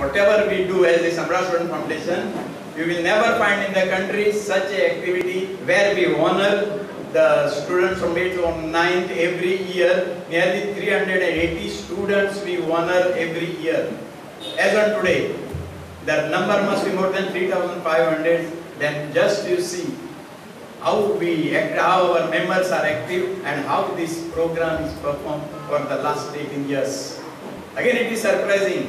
Whatever we do as the Samrat Student Foundation, you will never find in the country such a activity where we honor the students from 8th or 9th every year. Nearly 380 students we honor every year. As on today, the number must be more than 3,500. Then just you see how we act, how our members are active and how this program is performed for the last 18 years. Again, it is surprising.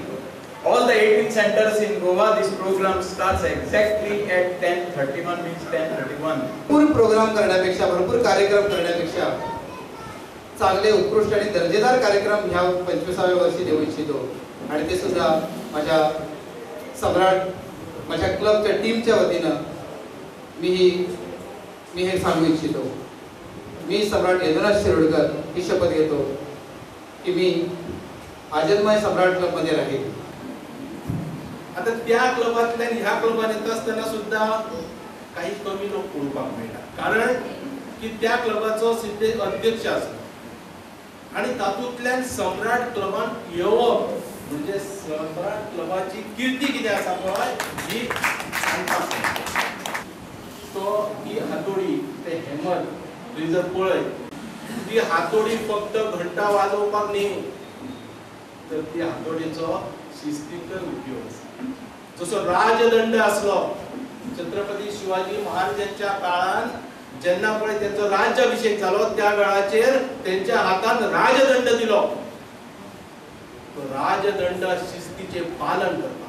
All the 18 centers in Goa, this program starts exactly at 10:31, means 10:31. भरपूर programme करण्यापेक्षा, भरपूर कार्यक्रम करण्यापेक्षा चांगले, उत्कृष्ट आणि दर्जेदार कार्यक्रम ह्या 25व्या वर्षी देऊ इच्छितो आणि ते सुद्धा माझ्या सम्राट, माझ्या क्लबच्या टीमच्या वतीनं मी हे सांगू इच्छितो. मी सम्राट यदुनाथ शिरोडकर ही शपथ घेतो की मी आजन्म सम्राट क्लबमध्ये राहील. आता त्या क्लबांतल्यान ह्या क्लबान येता आसतना सुद्दां काही कमी लोक पळोवपाक मेळटा, कारण की त्या क्लबाचो सिद्धेश अध्यक्ष आसा आनी तातूंतल्यान सम्राट क्लबान येवप म्हणजे सम्राट क्लबाची किर्ती कितें आसा पळय ही सांगपाक. तो ही हातोडी, ते हेमर तुवें जर पळय, ती हातोडी फक्त घंटा वाजोवपाक न्ही, तर ती हातोडीचो शिस्तीकय उपयोग आसा. जसो राजदंड आसलो छत्रपती शिवाजी महाराजांच्या काळान, जेन्ना पळय तेंचो राज्याभिषेक जालो त्या वेळाचेर तेंच्या हातान राजदंड दिलो. तो राजदंड शिस्तीचे पालन करता.